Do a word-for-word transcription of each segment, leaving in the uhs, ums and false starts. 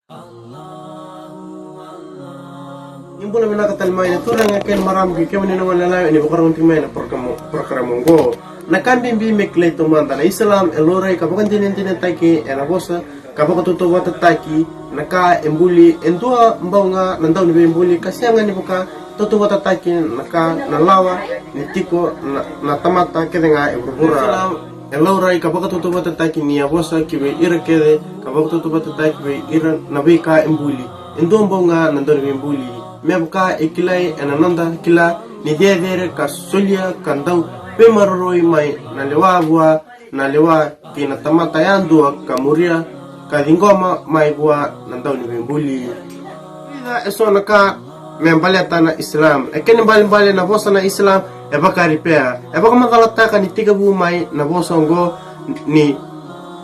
Ni bula vinaka tale mai na turaga kei na marama kei kemuni na gone yalewa e ni vakarorogo tiko mai na porokaramu, porokaramu oqo. Na ka bibi me kilai taumada, na Islam e laurai ka vakadinadinataki ena vosa ka vakatautauvatataki na ka e buli e dua bau ga na dauniveibuli ka sega ni vakatautauvatataki na ka na lawa ni tiko na, na tamata kece ga e vuravura. Islam e laurai ka vakatautauvatataki ni a vosa ki vei ira kece ka vakatautauvatataki vei ira na veika e buli e dua bau ga na dauniveibuli. Me vaka e kilai ena noda kila ni cecere ka solia ka dau veimaroroi mai na lewa vua na lewa kei na tamata yadua ka muria ka ciqoma mai vua na dauniveibuli. Vica e so na ka me baleta na Islam. E kena ibalebale na vosa na Islam e vakaripea. E vakamacalataka ni tekivu mai na vosa oqo ni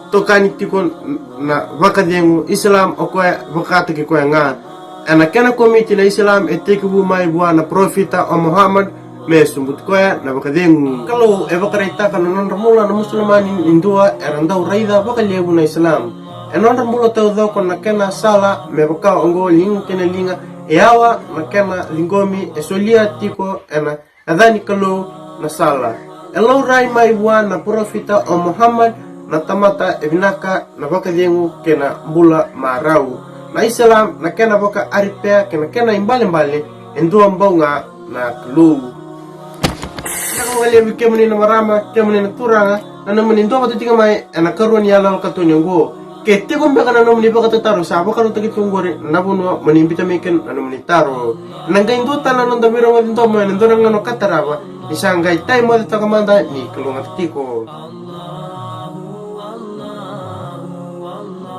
tokani tiko na vakacegu. Islam o koya vakataki koya ga. Ena kena komiti na Islam e tekivu mai vua na parofita o Muhammad me subuti koya na vakacegu. Kalou e vakaraitaka na nodra bula na Musulamani ni dua era dau raica vakalevu na Islam. E nodra bula taucoko na kena sala me vaka oqo, liga kei na liga, e yawa na kena ciqomi, e solia tiko ena yaca ni Kalou na sala. E laurai mai vua na parofita o Muhammad na tamata e vinaka, na vakacegu kei na bula marau. Na Islam na kena vakaaripea kei na kena ibalebale e dua bau ga na Kalou. Vinaka vakalevu kemuni na marama, kemuni na turaga, na nomuni duavata tiko mai ena karua ni yaloyalo katoni oqo. Ke tiko beka na nomuni vakatataro, sa vakarautaki tu oqori na vanua mo ni biuta mai kina na nomuni taro. Ena qai dua tale na noda veirogoci domo ena dua na gauna ka tarava, ni sa qai tai moce toka mada, ni kalougata tiko.